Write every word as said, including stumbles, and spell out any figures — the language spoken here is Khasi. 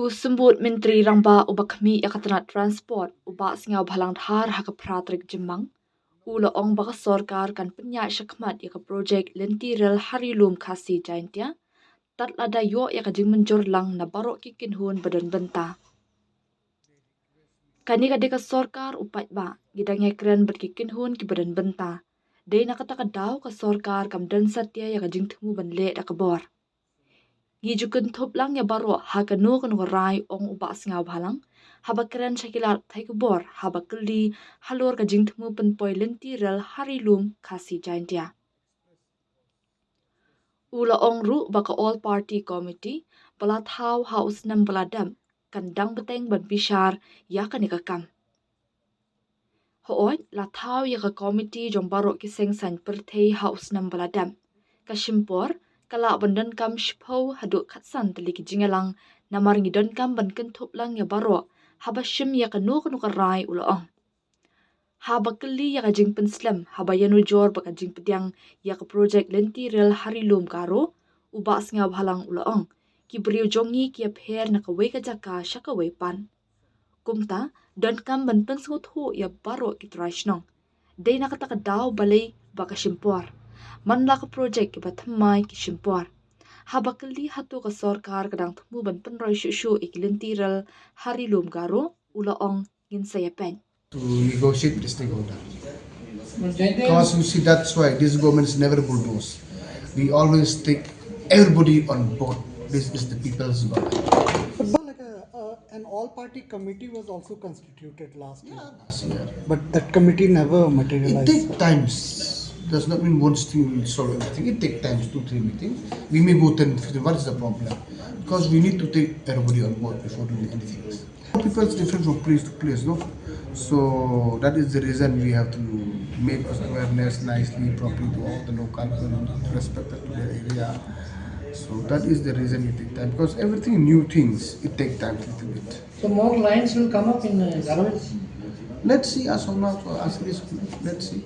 U Symbud Myntri Rangbah uba khmih ïa ka tnat Transport, u Bah Sniawbhalang Dhar, ha ka phra tarik Jymmang, u la ong ba ka sorkar kan pynïaid shakhmat ïa ka projek lynti rel ha Ri Lum Khasi Jaintia tad lada ïoh ïa ka jingmynjur lang na baroh ki kynhun ba don bynta. Kane ka dei ka sorkar u paidbah, ngi dang ïakren bad ki kynhun kiba don bynta. Dei na kata ka daw ka sorkar kam don satia ïa ka jingthmu ban leh da ka bor. Ngi ju kynthup lang ïa baroh ha kano kano ka rai, ong u Bah Sniawbhalang haba kren sha ki lad pathai khubor haba kylli halor ka jingthmu pynpoi lynti rel ha Ri Lum Khasi Jaintia. U la ong ruh ba ka All Party Committee ba la thaw ha u snem ba la dep kan dang bteng ban bishar ïa kane ka kam. Hooid, la thaw ïa ka komiti jong baroh ki seng saiñ pyrthei ha u snem ba la dep. Ka shim por, ka lah ban donkam shiphew haduh khatsan tylli ki jingïalang, namar ngi donkam ban kynthup lang ïa baroh haba shim ïa kano kano ka rai, u la ong. Haba kylli ïa ka jingpynslem haba ïanujor bad ka jingpdiang ïa ka projek lynti rel ha Ri Lum Garo, u Bah Sniawbhalang u la ong, ki briew jong ngi ki ïapher na kawei ka jaka sha kawei pat. Kumta, donkam ban pynsngewthuh ïa baroh ki trai shnong. Dei na kata ka daw balei ba ka shim por. Man la ka projek kiba thymmai ki shim por. Haba kylli hato ka sorkar ka dang thmu ban pynroi shuh shuh ïa ki lynti rel ha Ri Lum Garo, u la ong, ngin sa ïapeit. To negotiate with the stakeholder. Because you see, that's why this government is never bulldoze. We always take everybody on board. This is the people's government. But like a, uh, an all-party committee was also constituted last year. Last year. But that committee never materialized. It takes times. Does not mean one thing will solve everything. It takes times, two, three meetings. We may go ten, fifteen. What is the problem? Because we need to take everybody on board before doing anything. People is different from place to place, no? So that is the reason we have to make awareness nicely, properly to all the local people, respected to their area. So that is the reason it take time, because everything, new things, it take time a little bit. So more lines will come up in, uh, Garo? Let's see, as of now, as it is, let's see.